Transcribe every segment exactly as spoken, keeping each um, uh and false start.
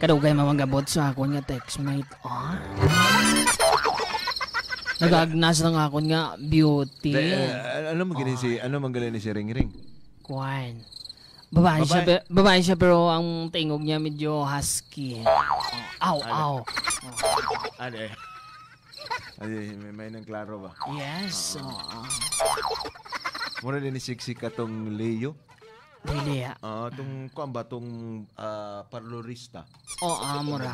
Kadugay mamagabot sa akon nga textmate, ah. Nagagnas lang akon nga beauty. Te, eh, ano man gani si, ano man gani ni si Ringring? Kuwan. Babae siya, Babae. pe-, babae siya, pero ang tingog niya medyo husky. Aw, Ano? aw. Ano eh? Ay, may, may nang klaro ba? Yes, Oo. oo. Mura din ni sexy ka tong Leo. Dili, ah. Ah, tong, kuwan ba, tong, ah, parlorista? Oo, ah, mura.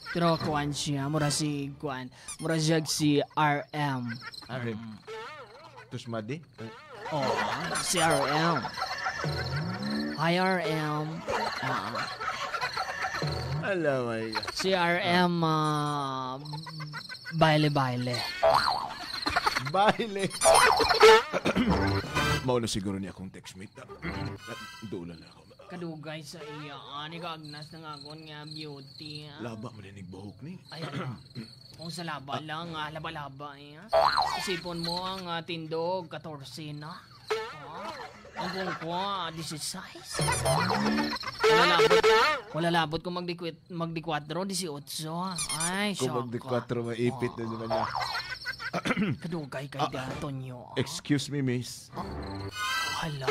Pero kuwan siya, mura si, kuwan, mura siya si R M. R M. Mm. Tus Madi? Eh. Oo, si R M. Hi, R M. Ah. Hello, my God. Si R M, ah, baile-baile. Baile. Mao na siguro ni akong textmate. Duulan na ako. Kadugay sa iya, ah, nagagnas na nga akon nga beauty, ah. Laba man inig buhok ni. Ay, ano? Kung sa laba Ah. lang, ah, laba-laba, eh, ah. Isipon mo ang, ah, tindog, katorse na. Ah, ang kuko, ah, disisais. Wala labot, wala labot kung magdikwit-, magdikwatro, disiotso. Ay, Kung shock ka. magdikwatro, maipit na Oh. naman niya. Kadugay kay Ah, Dato nyo, ah. Excuse me, miss. Hala.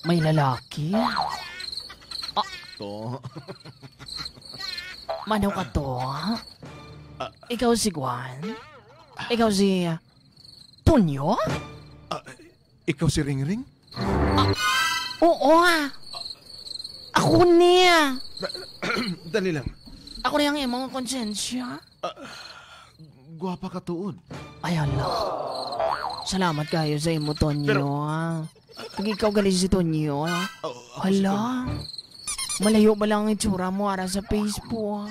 May lalaki? Ah. To. Mano ka to? Ah. Ikaw si Juan? Ikaw si Tonyo? Ah, ikaw si Ringring? Oo, ah. Ako niya. Da-, dali lang. Ako niya ang imong konsensya. Ah, gwapa ka tuod. Ay, hala. Salamat kayo sa imo, Tonyo, Pero ah. Kag ikaw gali si Tonyo, ah. Oh, ako si Hala. Tonyo. Malayo ba lang ang itsura mo ara sa Facebook?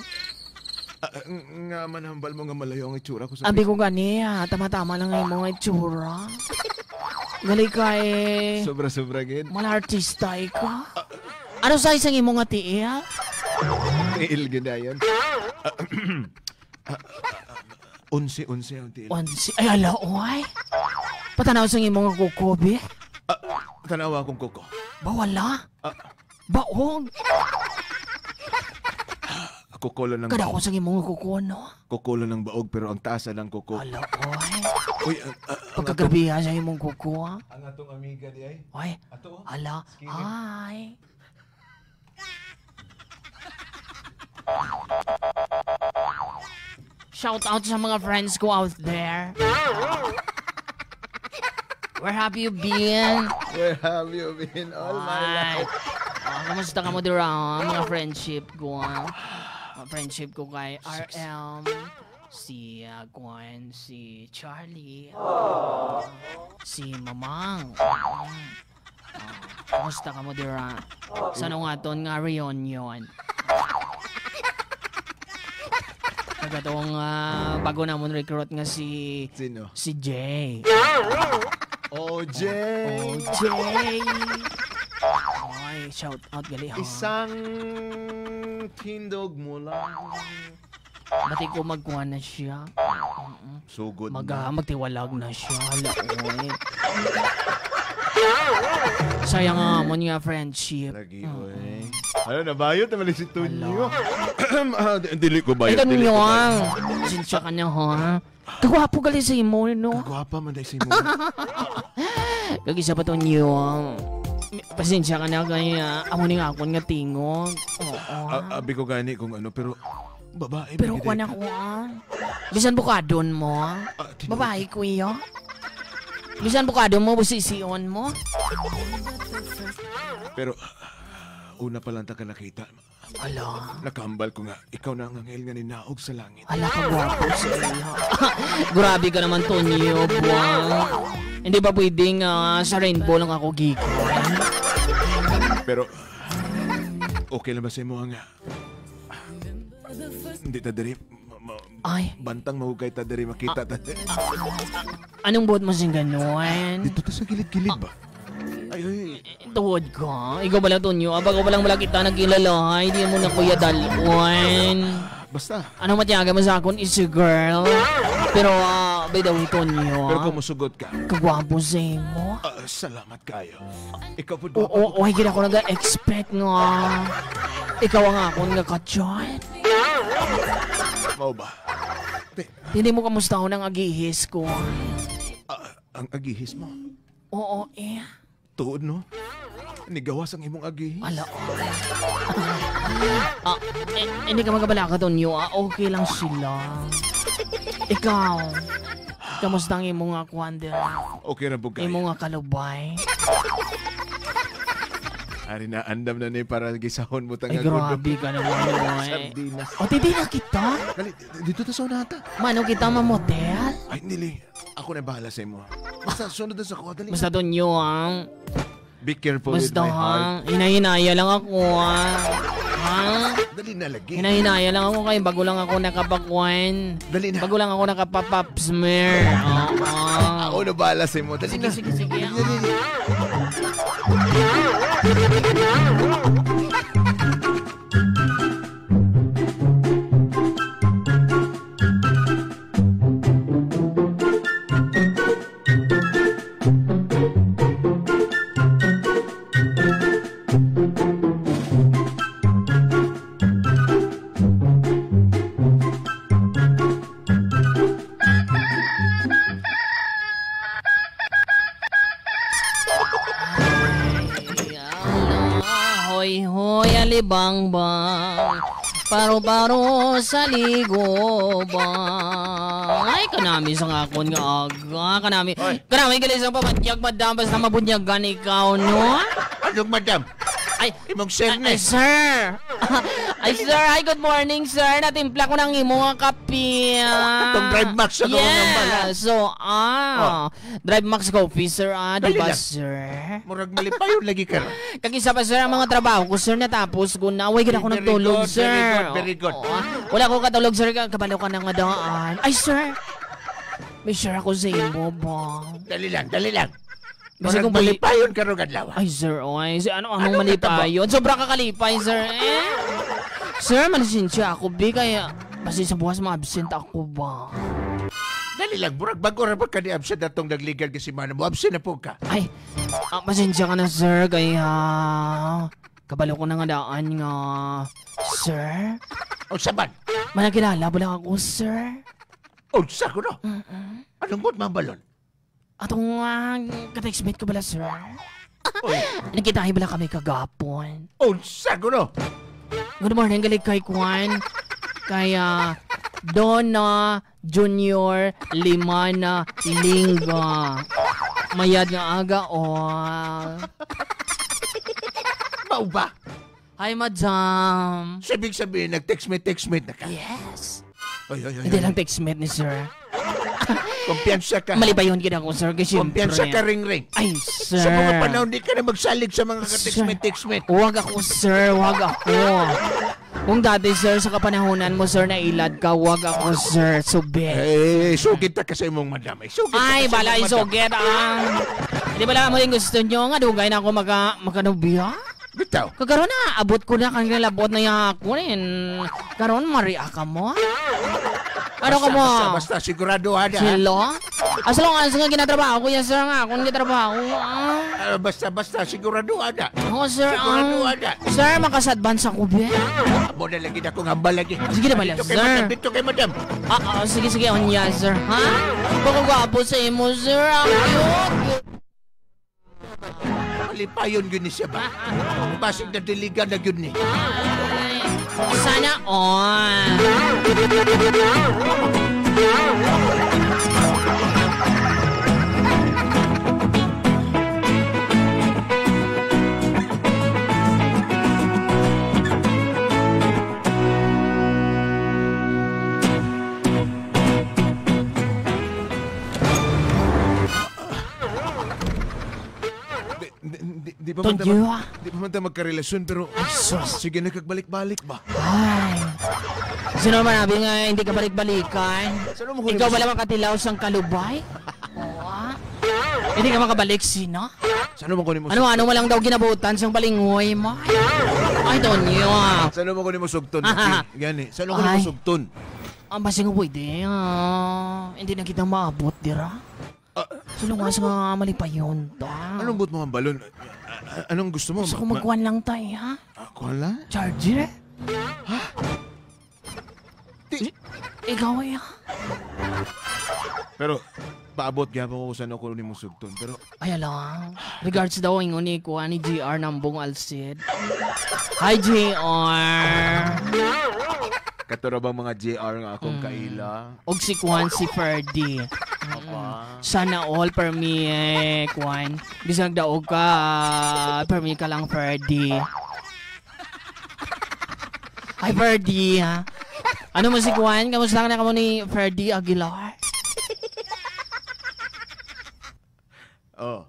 Ah, ng-, nga manambal mo nga malayo ang itsura ko sa Abi ko Facebook? gani, ah, tama-tama lang ang imong itsura. Gali kay Sobra-sobra gid. Mga artista ikaw. Ano size ang imong nga tiil? Tiil gid dayon. Ah, ah, ah, onse, onse ang tiil. Onse? Ay, ala, oy. Patanaw sa imong kuko, bi. Ah, tanawa akong kuko. Ba, wala? Ah. Baog. Kuko lang ng Kadako baog. sa imong kuko, no? Kuko lang ng baog, pero ang taas lang kuko. Ala, oy. Uy, ang, ah, ang Pagkagrabihan sa imong kuko, ah. Ang atong amiga di ay. Oy. Ato, oh. Ala. Skinny. Hi. Shout out sa mga friends ko out there. Where have you been? Where have you been all my Ay. life? Ah, kamusta ka mo dira, ah? Mga friendship ko, ah. Mga friendship ko kay Six. R M, si, ah, Gwen, si Charlie, ah, si Mamang. Mm. Ah, kumusta ka mo dira? Sa nung aton nga reunion. Kagatong, ah, bago namon recruit nga si Sino? si Jay. O J. O J. Ay, shout out gali, ha. Isang tindog mo lang. Bati ko magkuha na siya. Mm-mm. Sugod Mag, na. ah, magtiwalag na siya. Hala, oy. Sayang nga mo niya friendship. Lagi, Mm-mm. oy. Ano, nabayot naman si Tonyo. Hala. Ah, di-, dili ko bayot, Ay, dili ko Tonyo, bayot. ah. Sinsya ka na, ha? Kagwapo gali sa imo, no? Kagwapa man day si mo. Kag isa pa, Tonyo, ah. Pasensya ka na kay, ah, amo ni nga akon nga tingog. Oo. A-, abi ko gani kung ano, pero babae Pero ba kuwan gid? ako, ah. Bisan bukadon mo, ah. Ah, tinuod. Babae ko iya. Bisan bukadon mo, busision mo. Pero, una pa lang ta ka nakita, Ala. nakambal ko nga, ikaw na ang anghel nga ninaog sa langit. Ala, kagwapo sa iya. Grabe ka naman, Tonyo, buwang. Hindi ba pwedeng, ah, sa rainbow lang ako gikan? Pero, okay lang ba sa imo nga, hindi ta diri, ma-, ma-, Ay. bantang mahugay ta diri, makita ta diri? Anong buot mo sing ganun? Dito ta sa gilid-gilid ba? Ay, ay. Tuod ka? Ikaw ba lang, Tonyo? Abag ko ba lang wala kita nagkilala? Ay, di mo na kuya dalwan. Basta. Ano matyaga mo sa akon, easy girl? Pero, ah, by the way, Tonyo, Pero ah, kung musugot ka. kagwapo sa imo. Ah, salamat kayo. Ikaw po, Oo, gwapo. okay, gid ako nag-expect nga. Ikaw ang akon nga kachat. Mao ba? Te- Hindi mo kamustahon ang agihis ko. Ah, ang agihis mo? Oo, eh. Tuod, no? Nigawas ang imong agihis. Ala. Ah, eh, hindi ka magabalaka, Tonyo, ah. Okay lang sila. Ikaw, kamusta ang imo nga kuwan dira? Okay ra bugay. Imo nga kalubay? Ari na, andam na ni para gisahon mo ta. Ay, nga grabe ka naman, oy. Sardinas. O, di na kita. Dali, dito ta sa unata. Mano kita mamotel? Ay, dili. Ako na bahala sa imo. Basta sunod na sa kuha, dali. Basta Tonyo, ang Be careful with Basta, my ha? Heart. Hinay-hinaya lang ako, ha? Ha? Dali na lagi. Hinay-hinaya lang ako kay bago lang ako nakapakwan. Dali na. Bago lang ako nakapapap smear. Oo. Ako na bahala sa imo. Dali Sige, na. sige, sige. Dali, dali, dali. Ay, ala, hoy, hoy, alibangbang, paro-paro sa liguban. Ay, kanami sa akon nga aga, kanami. Hoy. Kanami, gali sa pamanyag, madam, basta mabunyagan ikaw, no? Anong madam? Ay, Imong sir ni. Ay, sir. Ay, sir. Ay, good morning, sir. Natimpla ko ng imo nga kape, ah. Itong Drive Max ako nga Yes. bala. So, ah, Oh. Drive Max Coffee, sir, ah, di Dali ba, lang. sir? Murag malipayon lagi ka. Kag isa pa, sir, ang mga trabaho ko, sir, natapos ko na. Way gid ako Very nagtulog, good, sir. very good, very good. Oo, ah. Wala ko katulog, sir. Ka-, kabalo ka na nga daan. Ay, sir. May share ako sa imo, ba? Dali lang, dali lang. Basi Murag kung mali- malipayon karong adlaw. Ay, sir, oy. Si ano, anong Anong malipayon? Sobra ka kalipay, sir, eh. Sir, malisensya ako, bi, kaya basi sa buwas ma-absent ako ba? Dali lang, murag bago ra ba ka ni absent atong nagligal nga semana mo? Absent na po ka. Ay, ah, pasensya ka na, sir, kaya kabalo ko na nga daan nga, sir. O, saban? Manakilala ba lang ako, sir? O, sa ko, no? Mm-mm. Anong buot mabalon? Atong, ah, ka-textmate ko bala, sir? Oy. Nagkitahi bala kami kagapon? Unsa kuno? Good morning, galing kay Kwan. Kay, ah, Donna Junior Limana Lingga. Mayad nga aga, oh. Mao ba? Hi, madam. So, ibig sabihin, nag-textmate-textmate na ka? Yes. Oy, oy, oy, Hindi oy. lang textmate ni sir. Kumpiyansa ka. Malipayon gid ako, sir, kasi Kumpiyansa siyempre. ka, Ring Ring. Ay, sir. Sa mga panahon, di ka na magsalig sa mga Sir. ka-textmate-textmate. Huwag ako, sir. Huwag ako. Kung dati, sir, sa kapanahonan mo, sir, nailad ka, huwag ako, sir. Subi. Eh, sugid ta ka sa imong madam. Eh, sugid ta Ay, ka sa bala, imong madam. isugid, ah. Di bala mo yung gusto nyo nga, dugay na ako maka-, makanubya? Bitaw. Kagaro na, abot ko na kang nilabot na ya ako rin. Karon, maria ka mo? Ano ka Basta, mo? basta, basta, sigurado ada, ha? Silo? As long as nga ginatrabaho ko yan, sir, nga akong gitrabaho, ah. Ah, basta, basta, sigurado ada. Oo, sir, Sigurado ah. ada. Sir, makas-advance ako, be. Amo na lagi na akong hambal lagi. Sige na pala, Dito kay sir. madam, dito kay madam. Ah, ah, sige, sige, unya, sir. Ha? Baka gwapo sa imo, sir. Ang cute. Malipayon gyud ni siya ba? Basig na diligan na gyud ni. Sana all. Di, di, di, di pa man ta Tonyo, mag-, ah. di pa man ta magkarelasyon, pero Ay, sus. sige na kag balik-balik ba? Ay. Sino man abi nga hindi ka balik-balikan? Saan mo Ikaw kunin mo wala makatilaw sang kalubay? Oo, ah. Hindi ka makabalik, sino? Saan mo kunin mo Ano, sugton? ano mo lang daw ginabutan sang balingoy mo? Ay, Tonyo, ah. Saan mo kunin mo sugton? Gani, saan mo kunin mo Ay. sugton? Ang basing pwede, ah. Hindi na kita maabot, dira. Ah, Sulungas ano nga malipayon ta. Anong buot mo hambalon? A-, a-, anong gusto mo? Gusto ko Ma-, ma-, magkuhan lang, tay, ha? Ah, kuha lang? Charger? Ti- Ikaw, eh, ha? Pero, paabot gyapon ko kung saan ako nimo sugton. Pero, Ay, ala. Regards daw, ingon ni, kuha ni G R Nambong Alcid. Hi, G R. Kato ra bang mga G R nga akong Mm. kaila? Og si Kwan, si Ferdy. Apa. Mm. Sana all, permi, eh, Kwan. Bisag daog ka, permi ka lang, Ferdy. Ay, Ferdy, ha? Ano mo si Kwan? Kamusta ka na kamo ni Ferdy Aguilar? Oh.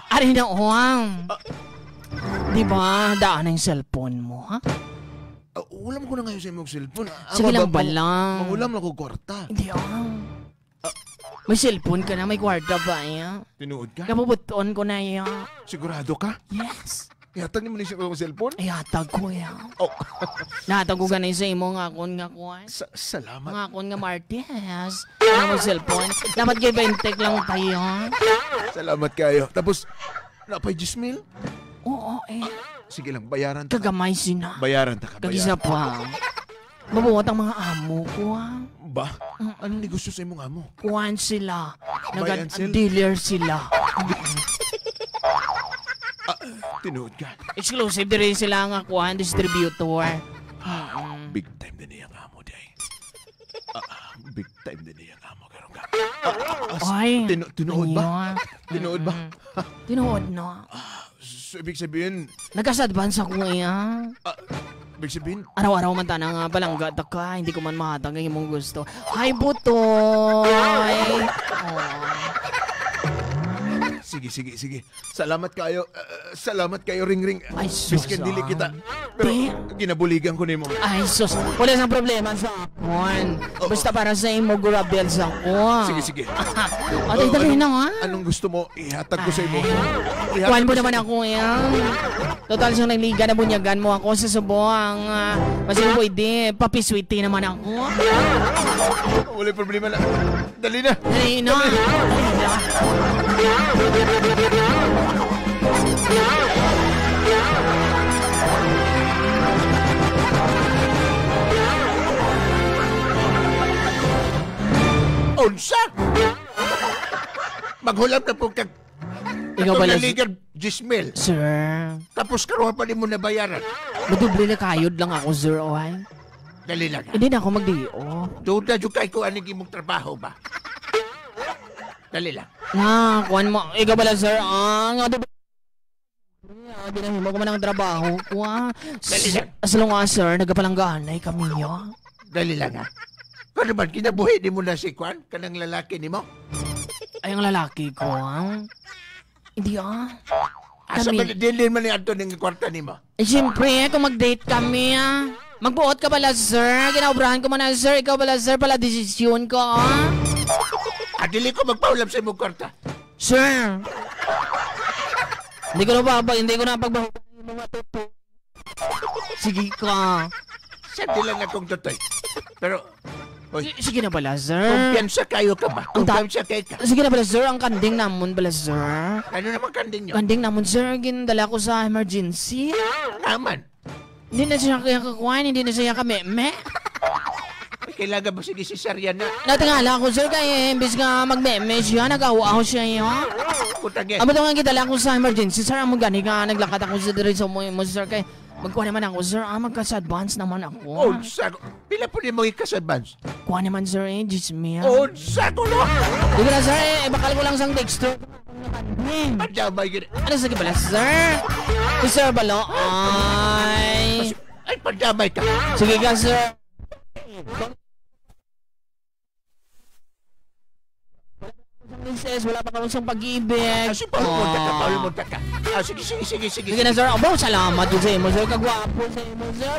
Ari na, Uwang. Ah. Di ba, daan ang cellphone mo, ha? Ah, wala man ko na ngayon sa imong cellphone. Ah, Sige ang lang, baba-, bala. Mangulam lang ko kwarta. Hindi, Uwang. Ah. May cellphone ka na, may kwarta ba, iya? Tinuod ka? Kabubuton ko na, iya. Sigurado ka? Yes. Ihatag nimo ni sa akong cellphone? Ihatag ko, iya. Oh. Nahatag ko gani sa imo nga akon nga kuwan. Sa-, salamat. Nga akon nga Martes. Ano mo cellphone? Dapat kay twenty lang tayo. Salamat kayo. Tapos, napay diyes mil? Oo, eh. Sige lang, bayaran ta. Kagamay sina. Bayaran ta ka, Kag isa bayaran. pa. Mabuhat ang mga amo ko, ah. Ba? Mm. Anong negosyo sa imong amo? Kuwan sila. Buy Nagad-, and sell? dealer sila. Ah, tinuod ka. Exclusive diri sila nga kuwan, distributor. Mm. Big time din iyang amo, day. Ah, big time din iyang amo, karon ka. Ah, ah, ah, Ay, tinu-, tinuod ba? ayun. Tinuod ba? Mm. Tinuod na. Ah, so, ibig sabihin, Nagkas-advance ako, iya. Ah, ibig sabihin? Araw-araw man tana nga palangga ta ka, hindi ko man mahatag ang imong gusto. Hi, Butoy! Oh. Sige, sige, sige. Salamat kayo. Ah, salamat kayo, Ring Ring. Ay, sus, Biskan dili ah. kita. Pero Di- ginabuligan ko nimo. Ay, sus. Wala sang problema sa akon. Oo. Basta para sa imo, gurabel sa ako. Sige, sige. Ate, Oh, dali anong, na, ha? anong gusto mo? Ihatag ko sa imo. Ay. Ihatag Kuwan mo ko sa naman ako, yan. Total, siyang nangliga na bunyagan mo ako sa subong. Ah, mas pwede, papiswiti naman ako. Wala problema na. Dali na. Dali na. Dali na. Unsa? Maghulam na po kag Ikaw Katong pala, naligan, diyes mil. Sir. Tapos karon pa nimo nabayaran. Madoble na kayod lang ako, sir, oy. Dali lang, ha? Hindi na ako mag-D O. Duda jud kay ko aning imong trabaho ba? Dali lang. Na, kuwan mo. Ikaw pala, sir, ah, nga doble. Ah, ginahimo ko man ang trabaho ko, ah. Dali lang. As long as, sir, nagapalangganay kami, ah. Dali lang, ha? Kano man, kinabuhi nimo na si Kwan? Kanang lalaki nimo? Ay, ang lalaki ko, ah. Hindi, ah. Asa Kami. man, dili man ni adto ning kwarta nimo? Eh, siyempre, kung mag-date kami, ah. Magbuot ka pala, sir. Ginaobrahan ko man na, sir. Ikaw pala, sir, pala desisyon ko, ah. Ah, dili ko magpahulam sa imong kwarta. Sir. Hindi ko na ba, hindi ko na pagbahulan yung mga tuto. Sige ka. Sa dilan akong tutoy. Pero, oy. Si-, sige na pala, sir. Kumpiyansa kayo ka ba? Ang ta- Kumpiyansa kayo ka. Sige na pala, sir. Ang kanding namon pala, sir. Ano naman kanding nyo? Kanding namon, sir. Gindala ko sa emergency. Naman. Hindi na siya kaya kakuhain, hindi na siya kameme. Ay, kailangan ba sige cesarean na? Natingala ako, sir, kay imbis nga magmeme siya, nag-aho-aho siya, yun. Putang eh. Amo to nga gidala ko sa emergency, sir. Amo gani nga naglakat ako sa diri sa mo, mo, sir, kay magkuha naman ako, sir. Ah, magkas-advance naman ako. Oh, sa, pila po di mo ikas-advance? Kuha naman, sir, eh, diyes mil. Oh, sa ko na! Sige na, sir, eh, bakal ko lang sang dextro. Pandamay gid. Ano sa gibala, sir? Si Sir Balo, ay. Ay, pandamay ka. Sige ka, sir. Princess, wala pa kamo sa pag-ibig. Ah, si Paul Monta ka, Oh. Paul Monta ka. Ah, sige, sige, sige, sige, Sige na, sige. sir. Abo, salamat yun sa imo, sir. Kagwapo sa imo, sir.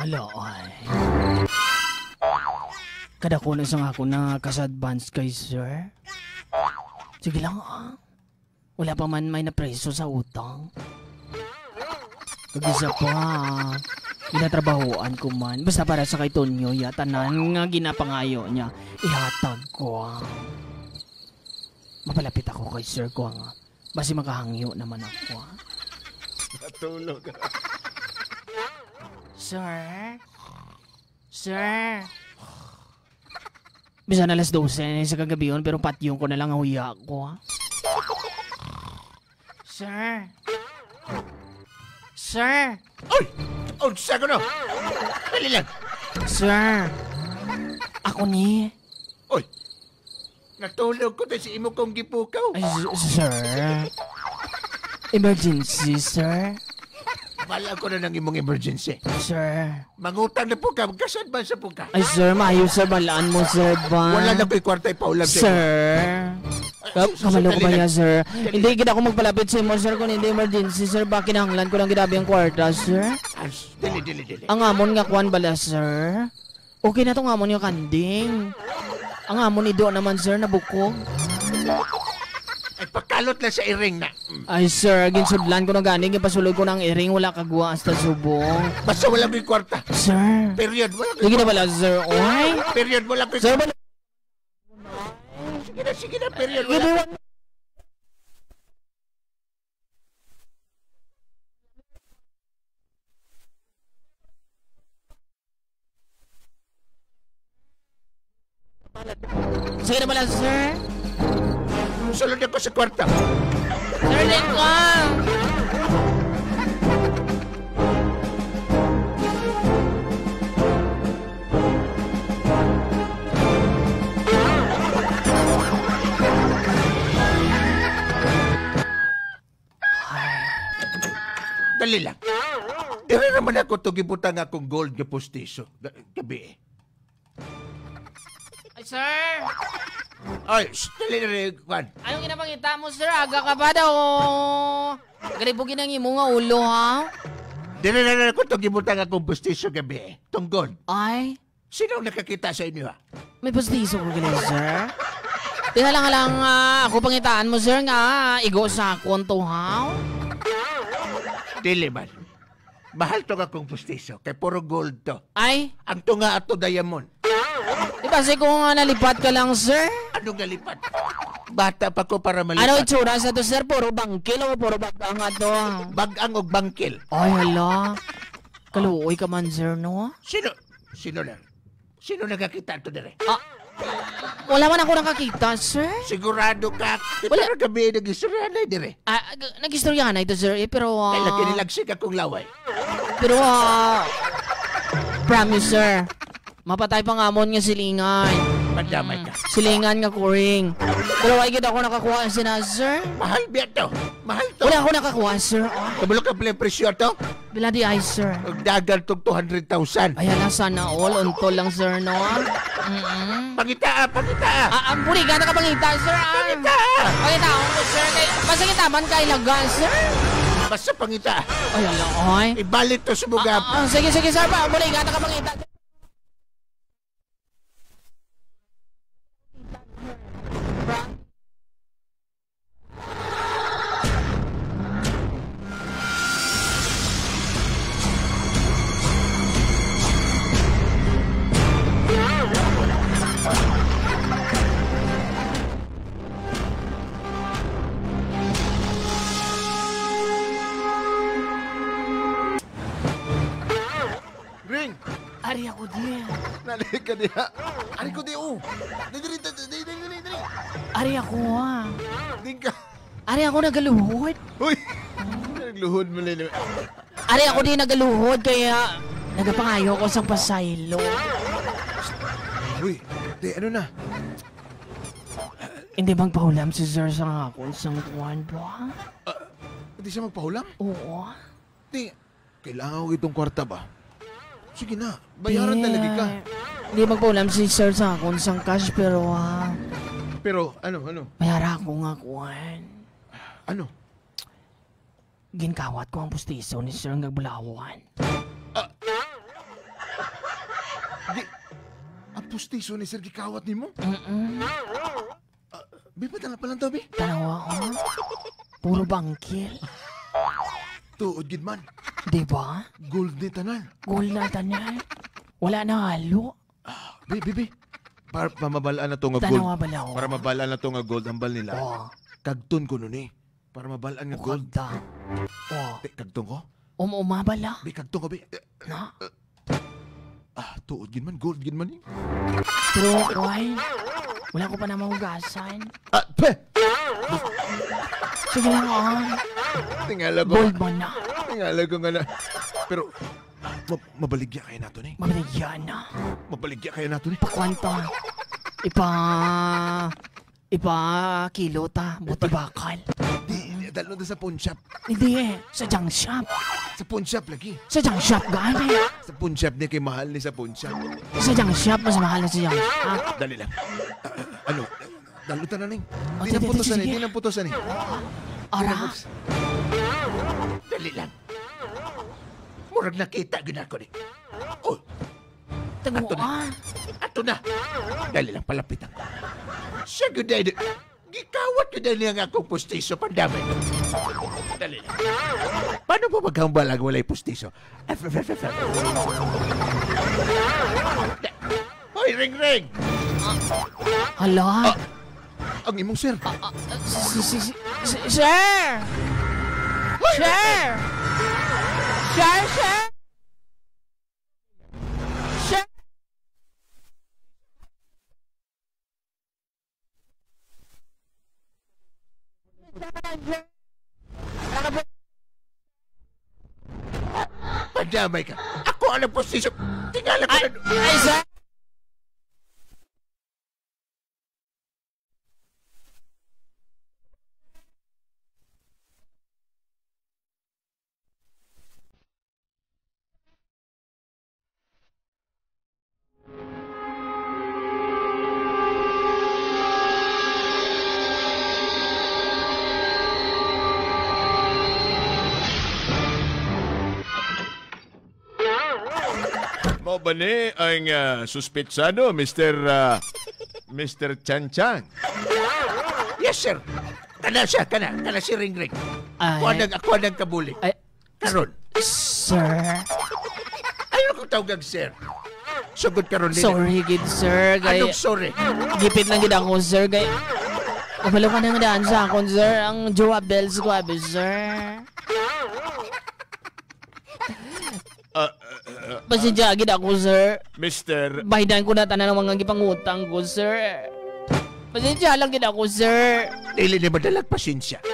Laay. Kadako na sang ako na cash advance kay sir. Sige lang, ah. Wala pa man may napreso sa utang. Kag isa pa, ginatrabahoan ko man. Basta para sa kay Tonyo, ya, tanan nga ginapangayo niya, ihatag ko. Mapalapit ako kay sir ko nga. Basi makahangyo naman ako, ha? Natulog. Sir? Sir? Bisan alas dose na sa kagabion, pero patyon ko na lang ang huya ko, ha? Sir? Sir? Oy! Unsa ko no? Dali lang. Sir? Ako ni? Oy! Natulog ko sa imo kong gipukaw. Ay, s-, sir. Emergency, sir. Bala ko na ng imong emergency. Sir. Mangutang na po ka, magkasad ba sa po ka? Ay, sir, maayo, sir, balaan mo, sir, ba? Wala na ko'y kwarta ipaulam sa imo. Sir. Ay, Ka-, sus, sus, kabalo ko dali ba lang. Niya, sir? Dali Hindi lang. Gid ako magpalapit sa imo, sir, kung hindi emergency, sir, ba kinahanglan ko lang gid abi ang kwarta, sir? Ah, s-, dali, dali, dali. Ang amon nga kwan bala, sir? Okay na tong amon nga kanding. Ang amon ido naman, sir, nabukog. Ay, pakalot lang sa iring na. Mm. Ay, sir, ginsudlan ko na gani, gipasulod ko na ang iring, wala kagwa hasta subong. Basta wala may kwarta. Sir. Period, wala may Sige na kwarta. Bala, sir. Oy. Period, wala may Sir, bala- Sige na, sige na, period, wala may Sige na pala, sir. Sulod ako sa kwarta. Sir, Lincoln! Dali lang. Diri naman ako to gibutang akong gold nga pustiso. Ga-, gabi eh. Ay, sir! Ay, shh, dali, dali, kwan. Anong ginapangita mo, sir? Aga ka pa daw. Galibugi ng imo nga ulo, ha? Diri na lang ako to gibutang akong pustiso gabi eh. Tong gold. Ay? Sino ang nakakita sa inyo, ha? May pustiso ko gali, sir. Tila lang lang, ah, ako pangitaan mo, sir, nga igo sa akon to, ha? Dili man. Mahal to nga kong pustiso, kay puro gold to. Ay? Ang tunga ato diamond. Di ba, si ko nga nalipat ka lang, sir? Ano nga lipat? Bata pa ko para malipat. Ano itsura sa to, sir? Puro bangkil o puro bagang ato? Bagang og bangkil. Ay, hala. Kaluoy ka man, sir, no? Sino? Sino na? Sino nakakita to dire? Ah, wala man ako nakakita, sir. Sigurado ka? Wala. Pero gabi nag-istorya na dire. Ah, g-, nag-istorya na ito, sir, eh, pero, ah, Kay lagi nilagsik akong laway. Pero, ah, promise, sir. Mapatay pa nga amon nga silingan. Madamay ka. Mm, silingan nga kuring. Pero wala gid ako nakakuha sina, sir. Mahal biya to. Mahal to. Wala ako nakakuha, sir. Ah. Kabalo ka pala yung presyo to? Bila di ay, sir. Ang dagan tong two hundred thousand. Ay, hala, sana all. Untol lang, sir, no? Mm-mm. Pangitaa, pangitaa. Ah, ang buligan na ka pangita, sir, ah. Pangitaa. Pangita ako, sir. Kay, masakit naman kay laga, sir. Basta pangitaa. Ay, hala, oy. Ibalik to sa Ah, mugap. ah, ah, sige, sige, sir, pa. Buligan na ka pangita. Ring! Ari ako, di. Nalihik ka diha. Ari ko di, oh. Di, di, di, di, di, di, di, di. Ari ako, ah. Di ka. Ari ako nagaluhod. Uy! Nagluhod mo, Lilo. Ari ako di nagaluhod, kaya nagapangayo ko sang pasaylo. Uy, di, ano na? Hindi magpahulam si Sir sa akon sang kuwan po, ha? Ah, di siya magpahulam? Oo. Di, kailangan ko itong kwarta ba? Sige na, bayaran na lagi ka. Di, di magpaulam si sir sa akon sang cash, pero, ah, Pero, ano, ano? May ara ako nga kuwan. Ano? Ginkawat ko ang pustiso ni sir nga bulawan. Ah, Pustiso ni sir gikawat nimo? Mm-mm. Ah, bi, patala pa lang to, bi. Tanawa ko. Puro bangkil. Tuod gid man. Di ba? Gold ni tanan. Gold na tanan. Wala na halo. Ah, bi, bi, bi. Para, para mabal-an na to nga gold. Tanawa ba lang? Para mabal-an na to nga gold hambal nila. Oh. Kagton ko nun eh. Para mabal-an nga gold. Ukagda. Oh. Te, kagton ko? Uma-uma bala. Bi, kagton ko, bi. Na? Ah, tuod gid man, gold gid man eh. Pero, why? Wala ko pa na mahugasan. Ah, pe! Sige lang, ah. Tingala ko. Gold man na. Tingala ko nga na. Pero, ma-, mabaligya kaya nato ni. Mabaligya na. Mabaligya kaya nato ni. Pakwanta. Ipa-, ipa-kilo ta, buti bakal. Di, di, dalo na sa pawn shop. Hindi eh. Sa junk shop. Sa pawn shop lagi. Sa junk shop, gani. Sa pawn shop ni kay mahal ni sa pawn shop. Sa junk shop, mas mahal na sa junk shop. Dali lang. Ah, ano? Dalo ta na, Ning. Oh, Di sige, nang putusan, sige, eh. Di sige. Nang putusan, eh. Ara? Dali lang. Murag nakita gid ako ni. Oh, Tago, ato na. Ah. Ato na. Dali lang, palapitan ko. Siya gid ay, gikawat gid ay niya nga akong pustiso, pandamay. Dali lang. Paano po maghambal ang walay pustiso? Hoy, Ring Ring! Hala? Ah, ang imong sir. Ah, ah, si, si, si, si, si, sir! Hoy, Ring Ring! Sir! Sir, sir! Sir! Pandamay ka. Ako ang nagpostisyon. Tingala ko Ay, na ay, sir! Mao ba ni ang, ah, suspitsado, Mister, ah, Mister Chan Chan? Yes, sir. Kana siya, kana, kana si Ring Ring. Ay. Kuha nang, kuha nang kabuli. Ay, Karon. Sir. Ayaw ko tawag, sir. Sugod karon, dili. Sorry gid, sir. Kay anong sorry? Gipit lang gid ako, sir. Kay, kabalo ka nang daan sa akon, sir. Ang jowa bells ko, abi, sir. Ah, ah, ah, Pasensya gid ako, sir. Mister. Baydan ko na tanan ang mga gipangutang ko, sir. Pasensya lang gid ako, sir. Dili ni madalag pasensya.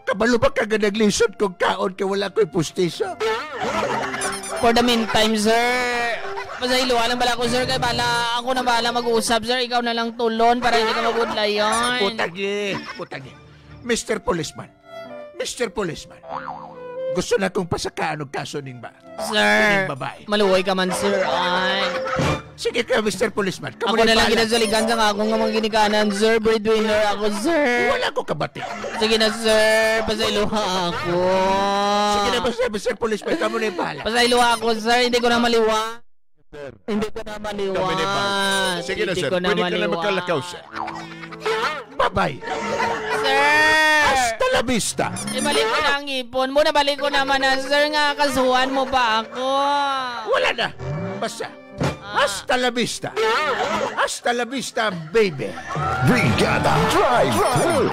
Kabalo ba ka nga naglisod kog kaon kay wala ko'y pustiso? For the meantime, sir, pasayloa lang bala ko, sir, kay bala, ako na bala mag-usap, sir. Ikaw na lang tulon para hindi ka mabudlayan. Butagi, butagi. Mister Policeman, Mister Policeman, gusto na kong pasakaan og kaso ning ba-, Sir, ning babae. Maluoy ka man, sir. Ay. Sige ka, Mister Policeman. Kamo Ako na na lang bahala. Ginasaligan sa akong mga ginikanan, sir. Breadwinner ako, sir. Wala ko kabati. Sige na, sir. Pasayloha ako. Sige na, Mister, Mister Policeman. Kamo na yung bahala. Pasayloha ako, sir. Hindi ko na maliwa. Sir. Hindi ko na maliwas. Kami ni Bal. Sige na, Hindi sir. ko na Pwede ka na maliwas. Makalakaw, sir. Bye-bye. Sir! Hasta la vista. Ibalik ko na ang ipon mo. Nabalik ko naman na, sir, nga kasuhan mo pa ako. Wala na. Basta. Ah. Hasta la vista. Hasta la vista, baby. Brigada Drive Thru.